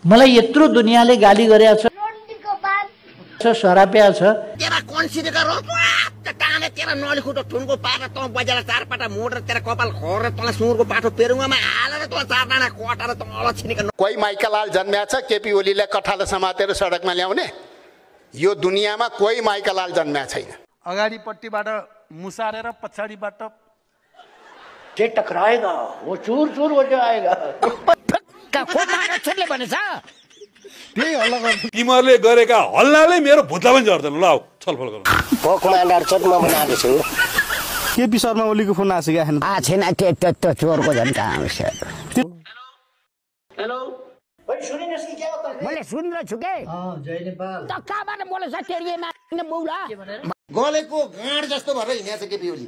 मलाई यत्रो दुनियाँले गाली गरेको छ सराप्या छ तेरा कन्सिडर गर टाने तेरा नलिखुटो ठुनको पाटा त बजार चारपाटा मोडेर तेरा कपाल खरेर तँलाई सुँगुरको पाठो पेरुङमा हालेर तँ चार डाँडा कटाएर तँ अलछिनेको कोही माइकलाल जन्म्या छ केपी ओलीलाई कठालो समातेर सडकमा ल्याउने यो दुनियाँमा कोही माइकलाल जन्म्या छैन अगाडिपट्टिबाट मुसारेर पछाडिबाट जे टकराएगा वो चूर चूर हो जाएगा को मारा छोडले भनेछ त्यही हल्ला गर्नु तिमीहरूले गरेका हल्लाले मेरो भुत्ला पनि झर्दैन ल छलफल गरौँ भोकमा डार्छ म बनाएको छु केपी शर्मा ओलीको फोन आछिन छैन त्यो चोरको झन् कहाँ आउँछ हेलो भाइ सुनिनस् कि क्या होता है मैले सुनिरहेछु के जय नेपाल त कहाँबाट बोलेछ तेरिएमा बौला गलेको गाँड जस्तो भएर हिँडेछ केपी ओली